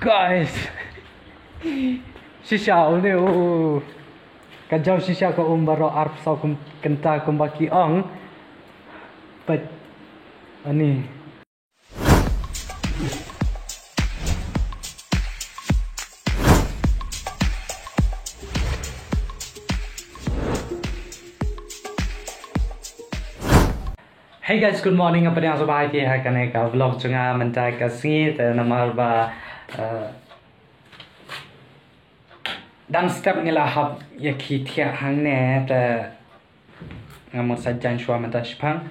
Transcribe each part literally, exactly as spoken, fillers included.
Guys, shisha une u, ka jaw shisha ka um baroh arphew saw kum, kynta kumba ki ong. But ani. Hey guys, good morning. Nga pdiang sngewbha ïa phi ha kane ka vlog jong nga mynta ka sngi, te namar ba, eh, dang step ngi la hap ïa ki thiah hangne, te nga mut sait jaiñ shuwa mynta shipang.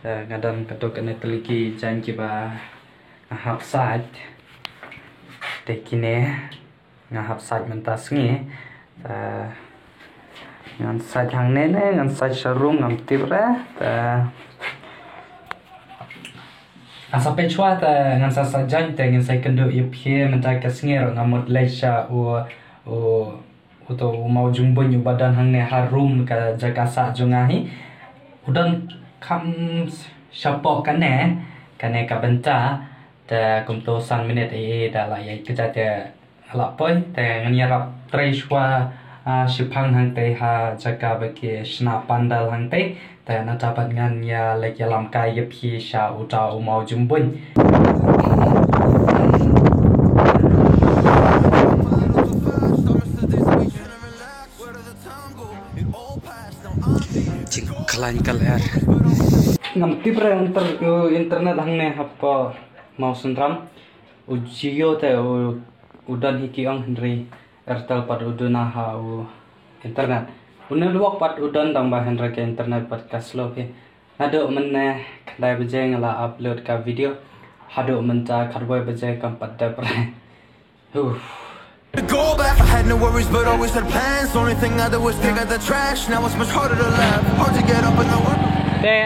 Te nga don katto katne tylli ki jaiñ kiba nga hap sait. Te kine nga hap sait mynta sngi. Te ngan sait hangne ne ngan sait sha rung ngam tip re. Te ngan sa peit shuwa, te ngan sa sait jaiñ, te ngin sa ïakynduh ïa phi mynta ka sngi ruh. Nga mut leit sha u, u, uto u mawjymbuiñ uba don hangne ha rung ka jaka sah jong nga hi. U don kham shapoh kane, kane ka bynta. Te kumto san minit ei ei da la ïaid kjat, te nga la poi, te ngan ïarap trei shuwa, ah, shipang hangtei ha jaka ba ki shna pandal hangtei. Te nangta pat ngan ïa leit ïalam kai ïa phi sha uta u mawjymbuiñ. Jingkhlaiñ ka lyer. Ngam tip re inter-, uh, internet hangne hapoh Mawsynram. U Jio te u, u don hi ki ong, hynrei Airtel pat u duna ha u internet. U network pat u don tang ba hynrei ka internet pat ka slow hi. Naduh mynne khyndai baje nga la upload ka video. Haduh mynta khatwei baje kam pat dep re. Huh. Go back, I had no worries, but always had plans. Only thing I did was take out the trash. Now it's much harder to laugh, hard to get up in the world. Te,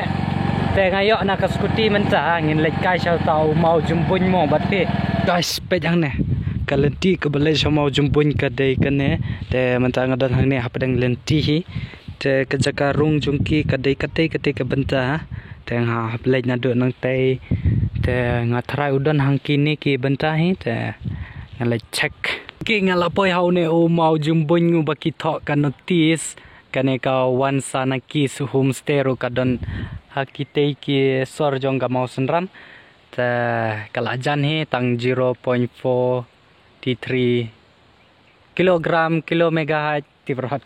te nga ïoh na ka scooty mynta, ngin leit kai sha uta u mawjymbuiñ mo bad phi. Guys, peit hangne. Ka lynti kaba leit sha u mawjymbuiñ ka dei kane. Te mynta nga don hangne hapdeng lynti hi. Te ka jaka rung jong ki ka dei katei katei ka bynta. Te nga hap leit naduh nangtei. Te nga tharai u don hangkine ki bynta hi. Te nga leit check. Ki nga la poi ha une u mawjymbuiñ uba ki thoh ka notice. Kane ka Wansanakis Homestay ruh ka don ha kitei ki sor jong ka Mawsynram. Te ka la jan hi tang zero point four T three kilogram, kilo megahertz, tip rot.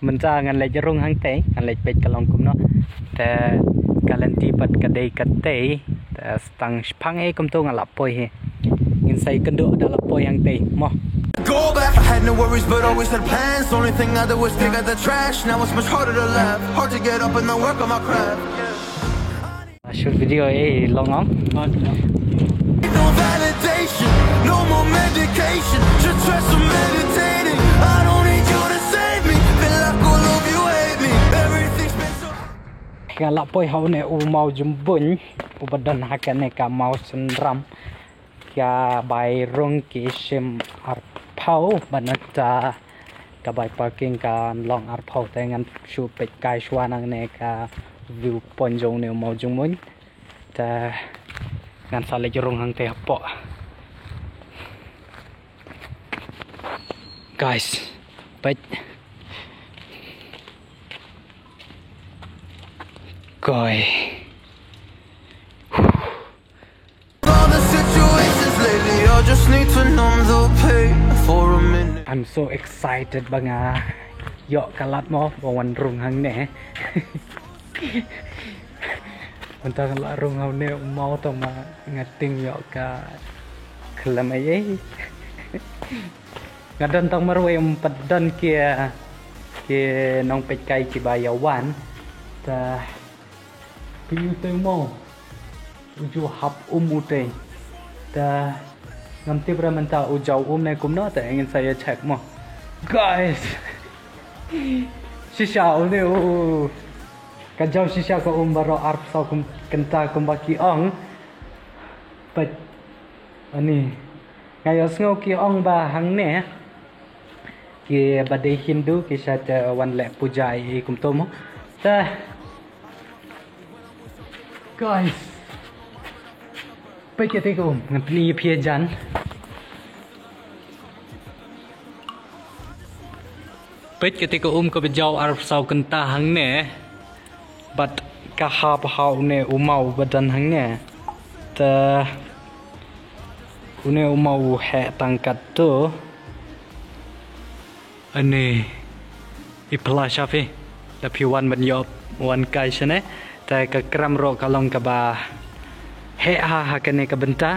Mynta ngan leit rung hangtei, ngan leit peit ka long kumno. Te ka lynti pat ka dei katei, te tang shipang ei kumto nga la poi hi. Ngin sa ïakynduh da la poi hangtei mo. Go back, I had no worries, but always had plans. Only thing I did was take out the trash. Now it's much harder to laugh, hard to get up in the work of my craft. Shoot video ei long ong. No validation, no more medication. Just try some meditating. I don't need you to save me. Feel like all of you hate me. Everything's been so. Nga la poi ha une u mawjymbuiñ uba don ha kane ka Mawsynram. Ka bai rung ki shim arphew, bad nangta ka bai parking ka long arphew, te ngan shu peit kai shuwa nangne ka view point jong une u mawjymbuiñ. Te ngan sa leit rung hangtei hapoh. Guys, peit. Koi. All the situations lately, I just need to numb the pain for a minute. I'm so excited ba nga ïoh ka lad mo, ba wan rung hangne. Mynta nga la rung hangne u maw, tang ma nga tieng ïoh ka khlem ei ei. Nga don tang marwei, ym pat don ki, ki nongpeitkai kiba ïa wan. Te phi ïohi te mo, u ju hap um utei. Te ngam tip re mynta u jaw um ne kumno, te ngin sa ïa check mo. Guys, shisha une u, ka jaw shisha ka um baroh arphew saw kum, kynta kumba ki ong. Peit ani, nga ïohsngew ki ong ba hangne kiba dei Hindu ki shait wan leh puja ei ei kumto mo. Te guys, Peit kata ka um, ngan pyni ïa phi hajan. Peit kata ka um kaba jaw arphew saw kynta hangne. Bad ka hap ha une u maw uba don hangne. Te une u maw u heh tang katto. Ani i pla sha phi. Da phi wan ban ïoh wan kai shane. Te ka krem ruh ka long kaba heh ha ha kane ka bynta.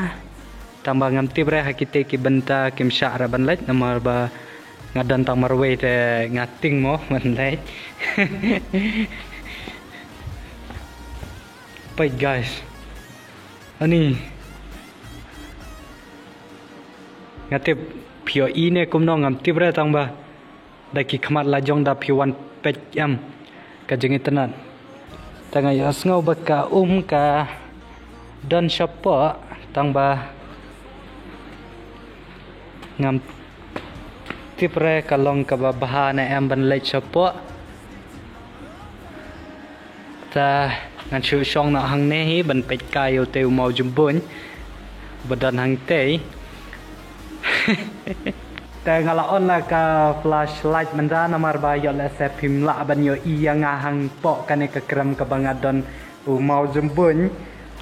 Tang ba ngam tip re ha kite ki bynta kim shah re ban leit namar ba nga don tang marwei te nga tieng mo ban leit. Peit guys. Ani. Nga tip phi ïohi ne kumno ngam tip re tang ba da ki khmat la jong da phi wan peit em ka jingitynnad. Te nga ïohsngew ba ka um ka don shapoh tang ba ngam tip re ka long kaba bha ne em ban leit shapoh. Te ngan shu shong noh hangne hi ban peit kai ïa utei u maw jumbuiñ ba don hangtei. Te nga la on la ka flashlight mynta namar ba ïoh lehse phim lah ban ïohi ïa nga hangpoh kane ka krem kaba nga don u maw jumbuiñ.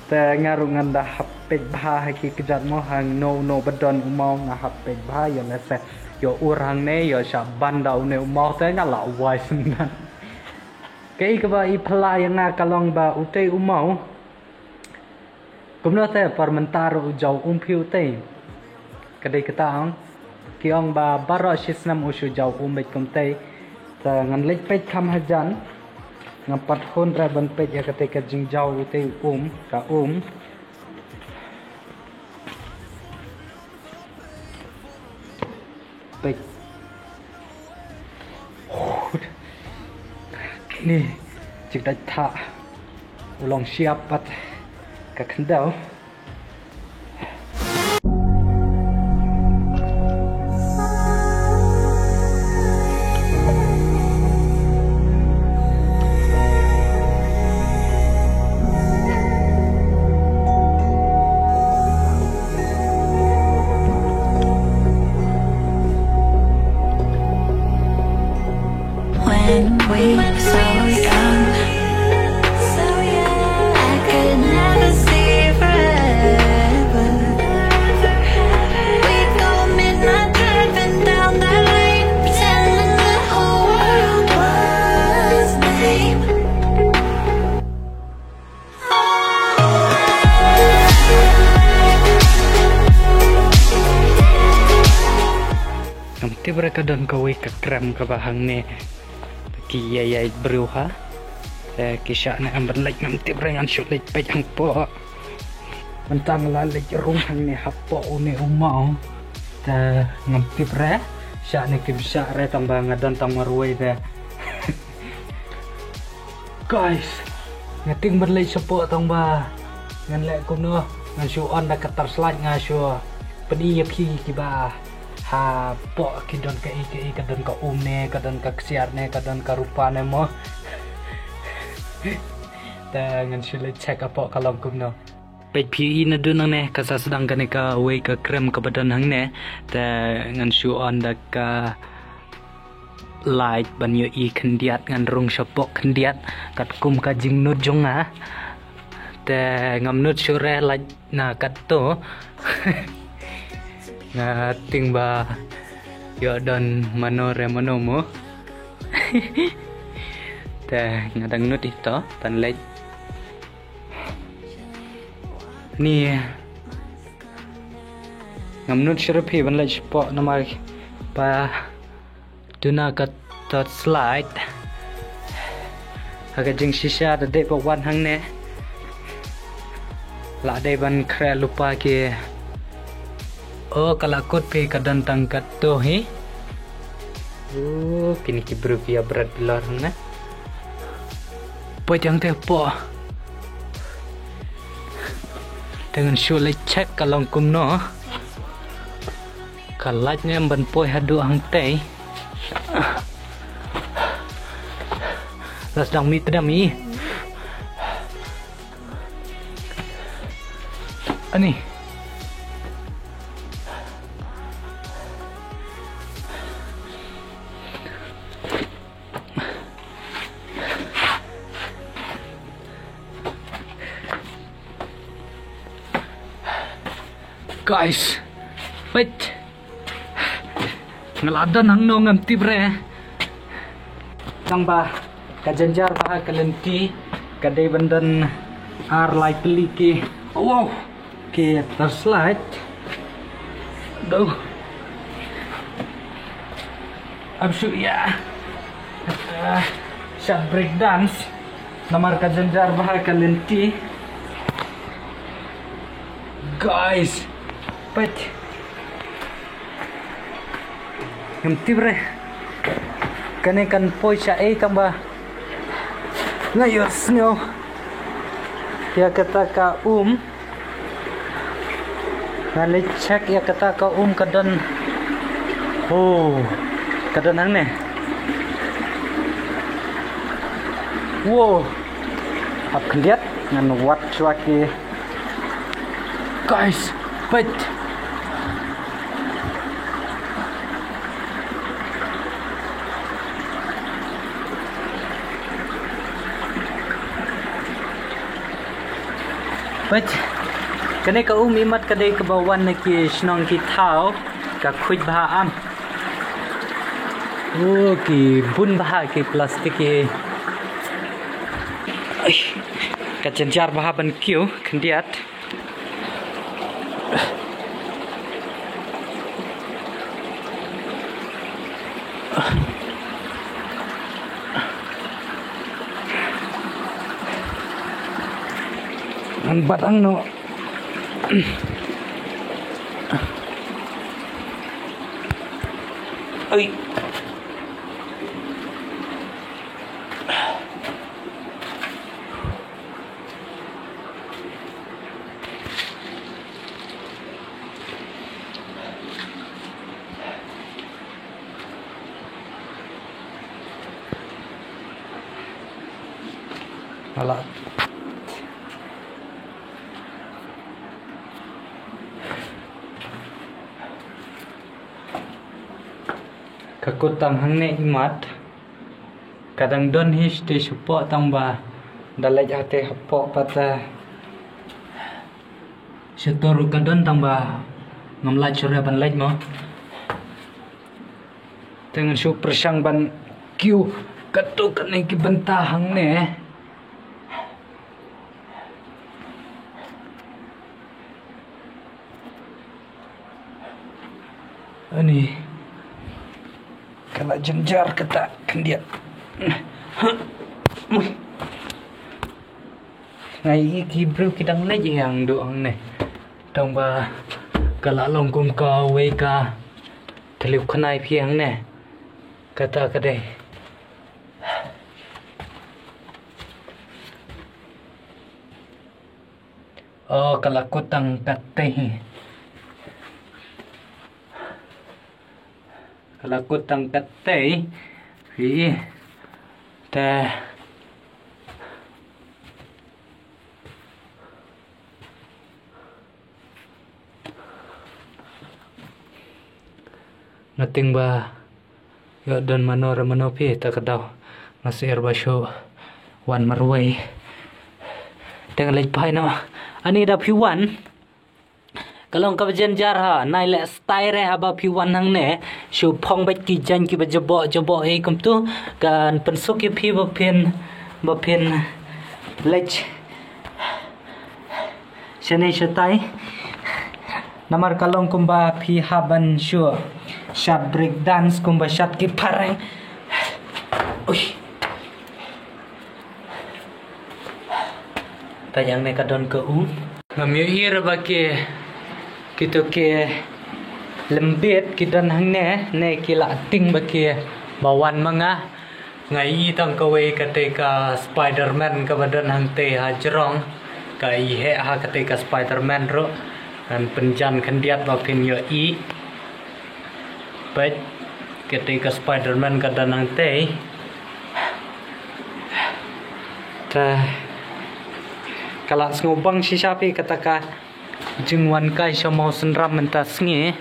Te nga ruh ngan da hap peit bha ha ki kjat mo hangno uno ba don u maw nga hap peit bha ïoh lehse ïoh ur hangne ïoh shah ban da une u maw te nga la wai syndan. Kaei kaba i pla ïa nga ka long ba utei u maw. Kumno te por mynta ruh u jaw um phi utei. Ka dei kata ong ki ong ba baroh shi snem u shu jaw um beit kumtei. Te ngan leit peit kham hajan. Ngan pat hun re ban peit ïa katei ka jingjaw utei u um ka um. Peit. Ni jingdait tha u long shiap pat ka khyndew. When we were so young, I could never see forever. We'd go midnight driving down that lane, pretending the whole world was lame. Ngam tip re ka don kawei ka krem kaba hangne. Ki ïai ïai briew ha. Eh, ki shah ne em ban leit ngam tip re ngan shu leit peit hangpoh. Mynta nga la leit rung hangne hapoh une u maw. Te ngam tip re. Shah ne kim shah re tang ba nga don tang marwei te. Guys, nga tieng ban leit shapoh tang ba ngan leh kumno ngan shu on da ka torchlight nga shu pyni ïa phi kiba hapoh ki don kaei kaei ka don ka um ne ka don ka ksiar ne ka don ka rupa ne mo. Te ngan shu leit check hapoh ka long kumno. Peit phi i naduh nangne ka sa sdang kane kawei ka krem kaba don hangne. Te ngan shu on da ka light ban ïohi khyndiat ngan rung shapoh khyndiat katkum ka jingnud jong nga. Te ngam nud shuh re light na katto. Nga tieng ba ïoh don mano re mano mo. Te nga dang nud ito tan leit. Ni ngam nud shuh re phi ban leit shapoh namar ba duna ka torchlight. Ha ka jingshisha da dei ba wan hangne. La dei ban khreh lypa ki. O ka la kut phi ka don tang katto hi. O kine ki briew ki ïa bret bilor hangne. Poi tang te po. Te ngan shu leit check ka long kumno. Ka light ne em ban poi haduh hangtei. La sdang mih tdem i. Ani. Guys, wait. Nga la don hangno ngam tip re. Tang ba ka jynjar bha ka lynti, ka dei ban don ar lai tylli ki. Oh, wow. Ki torchlight. Duh. Ap shu ïa. Ah, shad break dance. Namar ka jynjar bha ka lynti. Guys, peit. Ngam tip re. Kane kan poi sha ei tang ba nga ïohsngew ïa kata ka um. Ngan leit check ïa kata ka um ka don. Oh, ka don hangne. Wow. Hap khyndiat ngan wad shuwa ki. Guys, peit. Peit. Kane ka um imat ka dei kaba wan na ki shnong ki thaw, ka khuid bha am. Oh, ki bun bha ki plastik ki. Ai, ka jynjar bha ban kiew khyndiat. Ngan bat hangno. Ai. Alah. Ka kut tang hangne imat. Ka dang don hi shatei shapoh tang ba da leit hatei hapoh pat, eh, shato ruh ka don tang ba ngam lah shuh re ban leit mo. Te ngan shu pyrshang ban kiew katto katne ki bynta hangne. Ani. Ka la jynjar kata khyndiat. Nga ïohi ki briew ki dang leit ïa hangduh hangne. Tang ba ka la long kum kawei ka thliew khnai phi hangne. Kata ka dei. Oh, ka la kut tang katei. Ka la kut tang katei. Ri. Te. Nga tieng ba ïoh don mano re mano phi ta ka daw. Nga sngewbha shuh wan marwei. Te nga leit phai noh. Ani da phi wan. Ka long kaba jynjar ha, nai leh stai re haba phi wan hangne, shu phong beit ki jaiñ kiba jaboh jaboh ei kumtu, kan pynsuk ïa phi ba phin, ba phin leit shane shatai. Namar ka long kumba phi hap ban shu shad break dance kumba shad ki phareng. Ui. Te hangne ka don ka um. Ngam ïohi re ba ki, kito ki lembit ki don hangne, ne ki la tieng ba ki ba wan ma nga. Nga ïohi tang kawei katei ka Spiderman kaba don hangtei ha jrong. Ka ïeheh ha katei ka Spiderman ruh. Ngan pynjan khyndiat ba phin ïohi. Peit, katei ka Spiderman ka don hangtei. Te ka la sngewbang shisha phi kata ka. Jingwan kai sha Mawsynram mynta sngi.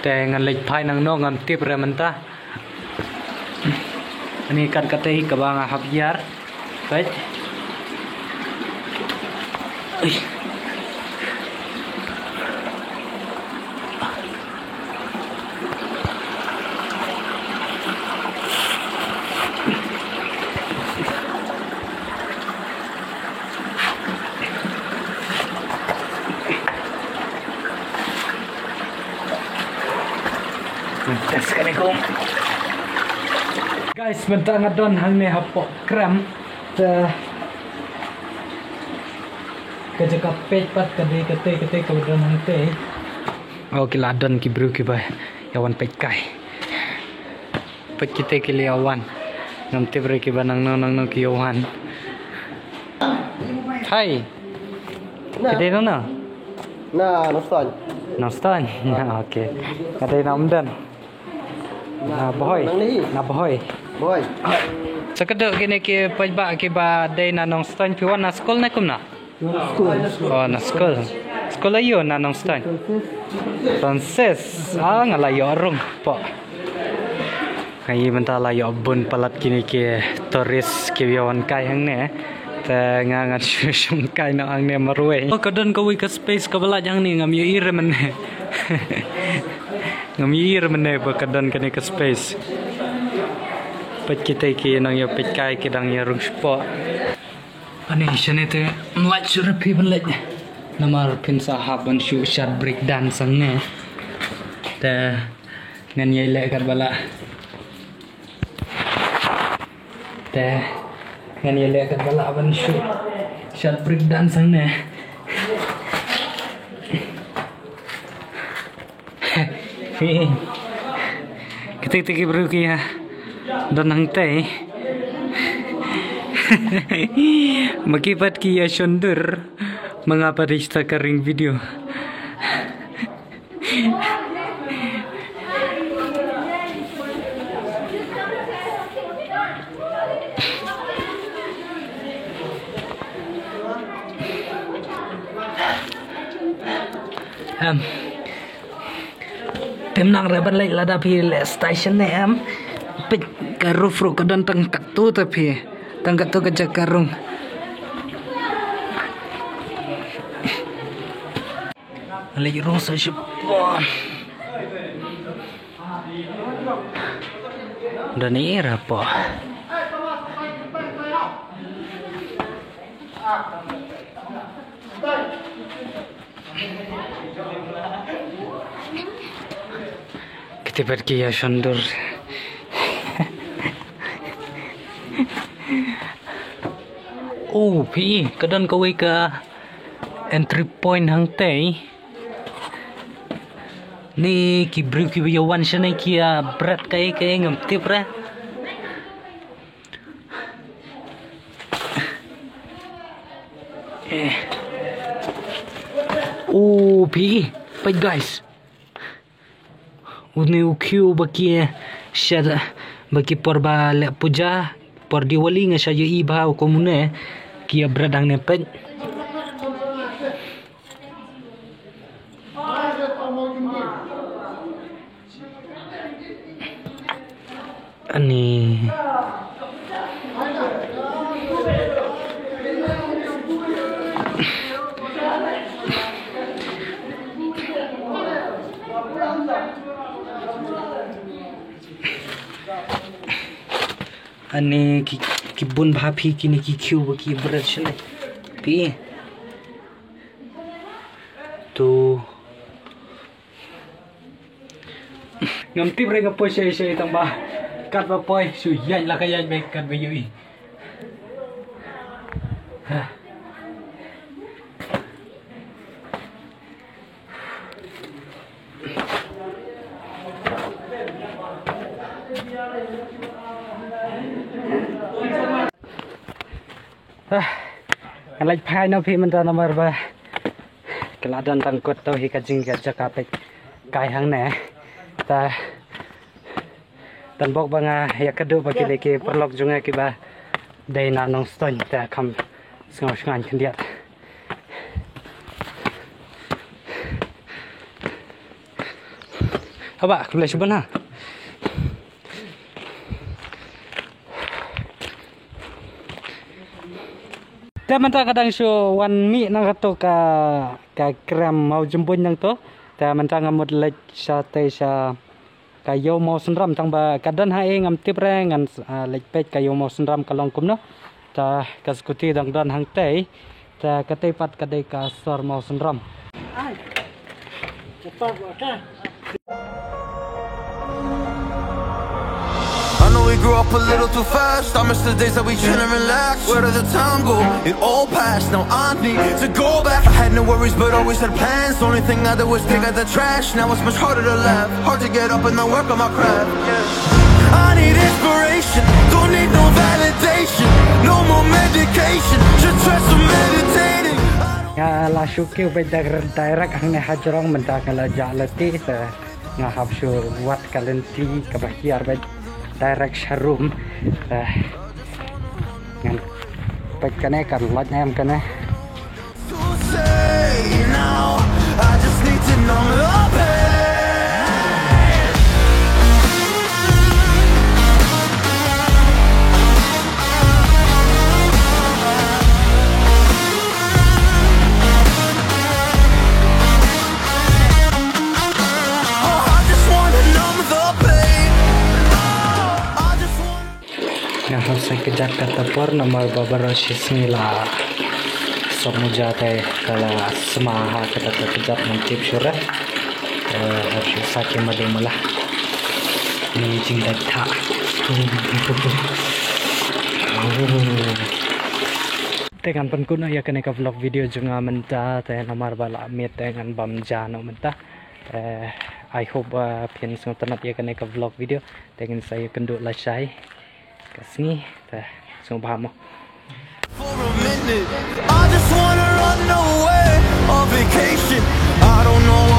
Te ngan leit phai nangno ngam tip re mynta. Ani kat katei kaba nga hap ïar. Peit. Ui. Test kane kum. Guys, mynta nga don hangne hapoh krem. Te ka jaka peit pat ka dei katei katei kaba don hangtei. Oh, ki la don ki briew kiba ïa wan peit kai. Peit kitei ki la ïa wan. Ngam tip re kiba nangno nangno ki ïa wan. Hai. Ki dei nangno? Na Nongstoiñ. Nongstoiñ. Okay. Ka dei na Umden. Na Bhoi. Nang ni. Na Bhoi. Bhoi. Sa ka dei kine ki paidbah kiba dei na Nongstoiñ, phi wan na skul ne kumno? Skul. Oh, na skul. Skul aiu na Nongstoiñ? Francis. Ah, nga la ïoh rung po. Nga i mynta la ïoh bun palat kine ki tourist ki ïa wan kai hangne. Te nga ngan shu shong kai noh hangne marwei. Oh, ka don kawei ka space kaba lait hangne, ngam ïohi re mynne. Ngam ïohi re mynne ba ka don kane ka space. Peit kitei ki nang ïa peit kai ki dang ïa rung shapoh. Ani shane te ym lait shuh re phi ban leit. Namar phin sa hap ban shu shad break dance hangne. Te ngan ïai leh katba lah. Te ngan ïaleh katba lah ban shu shad break dance hangne. Kiti kiti ki briew ki ïa don hangtei. Ma ki pat ki ïa shon dur. Ma nga pat ista ka ring video. Em. Phim nang re ban leit lada phi leh station ne em. Peit ka roof ruh ka don tang katto te phi. Tang katto ka jaka rung. Leit rung sa shuh. Don i ra po. Kiti pat ki ïa shon dur. Oh, phi, ka don kawei ka entry point hangtei. Ni ki briew ki ïa wan shane ki ïa bret kaei kaei ngam tip re. Eh. Oh, phi, peit guys. Une u queue ba ki sha, ba ki por ba leh puja, por Diwali nga shu ïohi bha u kum une, ki ïa bret hangne peit. Ani. Ani ki, ki bun bha phi kine ki queue ba ki bret shane. Phi. To. Ngam tip re nga poi shaei shaei tang ba katba poi shu ïaid la ka ïaid beit katba ïohi. Ha. Ah, ngan leit phai noh phi mynta namar ba ka la don tang kut to hi ka jing ka jaka peit kai hangne. Ta tang bok ba nga ïa kdew ba ki dei ki paralok jong nga kiba dei na Nongstoiñ ta kham sngew shngaiñ khyndiat. Aba, khublei shibun ha. Te mynta ka dang shu wan mih nangto ka, ka krem Mawjymbuin nangto. Te mynta nga mut leit shatei sha ka Ïew Mawsynram, tang ba ka don ha ei ngam tip re, ngan, ah, leit peit ka Ïew Mawsynram ka long kumno. Te ka scooty dang don hangtei. Te katei pat ka dei ka sor Mawsynram. I know we grew up a little too fast. I miss the days that we chill and relax. Where did the time go? It all passed. Now I need to go back. I had no worries, but always had plans. The only thing I did was take out the trash. Now it's much harder to laugh. Hard to get up and then work on my craft. I need inspiration. Don't need no validation. No more medication. Just try some meditating. I don't Nga la shu kiew beit direct hangne ha jrong, mynta nga la jah lynti te nga hap shu wad ka lynti kaba hiar beit direct sha room. Te ngan peit kane kan lait ne em kane. to say now. I just need to numb the pain. Oh, I just wanna numb the pain. I just wanna Nga hap sa kjat kata por namar ba baroh shi sngi la sop muja te ka la sma ha kata ka kjat, ngam tip shuh re. Eh, hap shu sa ki madu mala. Ni jingdait tha. Te ngan pynkut noh ïa kane ka vlog video jong nga mynta te namar ba la miet te ngan bam ja noh mynta. Eh, I hope, eh, phin sngewtynnat ïa kane ka vlog video. Te ngin sa ïakynduh lashai ka sngi. Te sngewbha mo. For a minute, I just wanna run away on vacation. I don't know